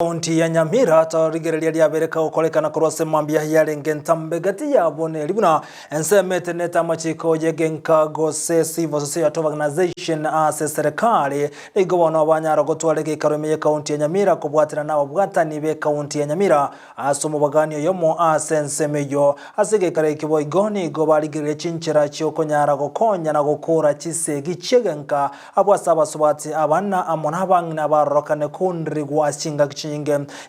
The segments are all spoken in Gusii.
County ya Nyamira torigereria riabereka gokorekana korwa ase mambia yarenge ntambe gati yabo neri buna ensemo etenete amachiko y'egenka gose Civil Society Organization ase serikali nigo bono banyara gotwara egeikaro ime ye county ya Nyamira kobwaterana nababwatani be county ya Nyamira ase omobagani oyomo ase ensemo eyio. Ase egeikaro eke boigo nigo barigereria chinchera chiokonyara gokonya na gokora chisegi chi'egenka Abwo ase abasubati, abana, amo nabang'ina barorokane koonderigwa ase chingaki chinyinge.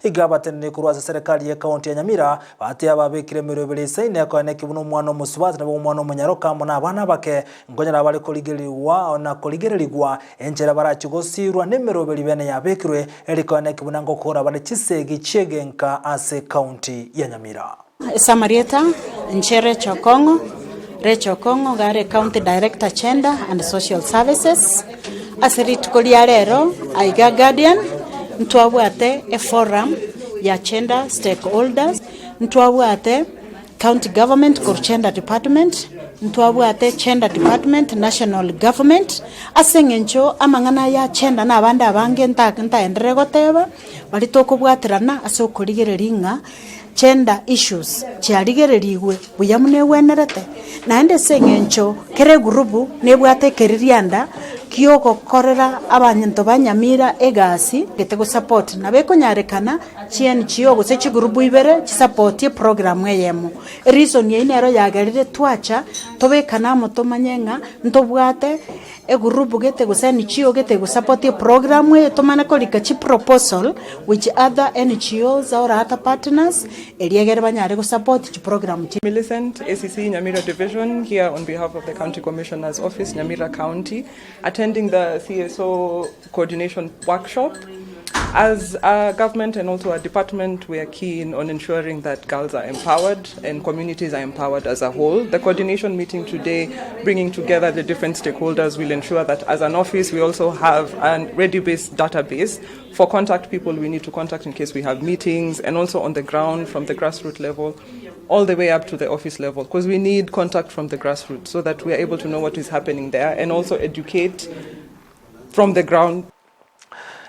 Iga abateneneri korwa ase serikali y'ekaunti ya Nyamira batia babekire emerwe ebere isaine koeneki buna omwana omosubati nabo omwana omonyaroka amo nabana abake nkonyara bare korigererigwa na korigererigwa enchera barachie gosiirwa nemeroberi bene yabekirwe eri koeneki buna ngokora bare chisegi chi'egenka ase ekaunti ya Nyamira. Ase amarieta, inche Rachel Okong'o, Rachel Okong'o iga are County Director Gender and Social Services, ase rituko ria rero aiga Guardian, ntwabwate eforum ya gender stakeholders, ntwabwate county government korwa gender department, ntwabwate gender department national government, ase eng'encho amang'ana aya gender na abande abange nta ntaenderere goteba, baria tokobwaterana ase okorigereria ng'a. Gender issues chiarigererigwe buya buna egwenerete, naende ase eng'encho kera egurupu nebwate ekeririanda kiogokorera abanto ba Nyamira egasi gete gosupport nabo ekonyarekana chi NGO gose chigurupu ibere chisupportie eprogram eyemo. Ereason eyio nero yagerire twacha tobekane amo tomanye ng'a ntobwate. Egurupu gete gose NGO gete egosupport eprogram eye tomane korika chiproposal which other NGOs or other partners erio egere banyare gosupport chiprogram chi. Millicent, ACC Nyamira Division, here on behalf of the County Commissioner's Office, Nyamira County, attending the CSO coordination workshop. As a government and also a department, we are keen on ensuring that girls are empowered and communities are empowered as a whole. The coordination meeting today, bringing together the different stakeholders, will ensure that as an office, we also have a ready-based database for contact people we need to contact in case we have meetings, and also on the ground from the grassroots level all the way up to the office level, because we need contact from the grassroots so that we are able to know what is happening there and also educate from the ground.